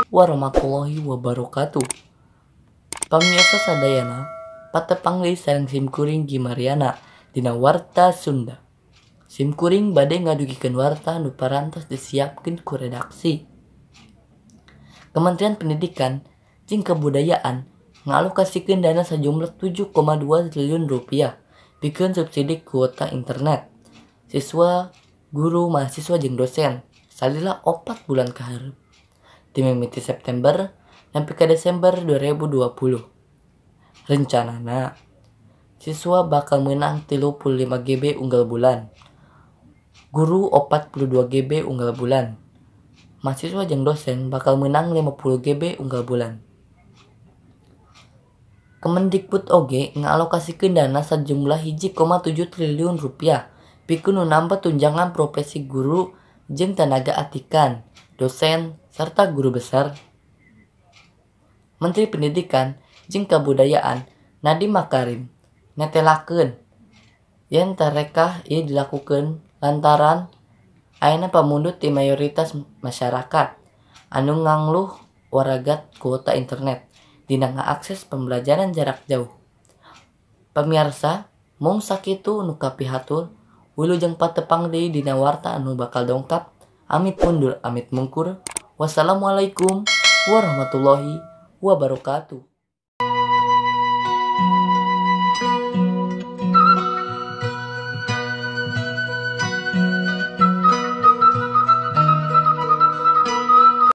Warahmatullahi wabarakatuh. Pamiarsa sadayana, patepang deui sareng simkuring Gimariana dina Warta Sunda. Simkuring bade ngadugikeun warta nu parantos disiapkeun ku redaksi. Kementerian Pendidikan jeung Kebudayaan ngalokasikeun dana sajumlah 7,2 triliun rupiah pikeun subsidi kuota internet siswa, guru, mahasiswa jeung dosen salila 4 bulan ka hareup, ti mimiti September nepi ka Desember 2020. Rencanana, siswa bakal meunang 35 GB unggal bulan, guru 42 GB unggal bulan, mahasiswa jeung dosen bakal meunang 50 GB unggal bulan. Kemendikbud oge ngalokasikeun dana sajumlah 1,7 triliun rupiah pikeun nu nampa tunjangan profesi guru jeung tanaga atikan, dosen, serta guru besar. Menteri Pendidikan jeung Kabudayaan Nadiem Makarim netelakeun yen tarekah ieu dilakukeun lantaran ayana pamundut ti mayoritas masyarakat anu ngangluh waragat kuota internet dina ngaakses pembelajaran jarak jauh. Pamiarsa, mung sakitu nu kapihatur, wilujeng patepang deui dina warta anu bakal dongkap. Amit mundur, amit mungkur. Wassalamualaikum warahmatullahi wabarakatuh.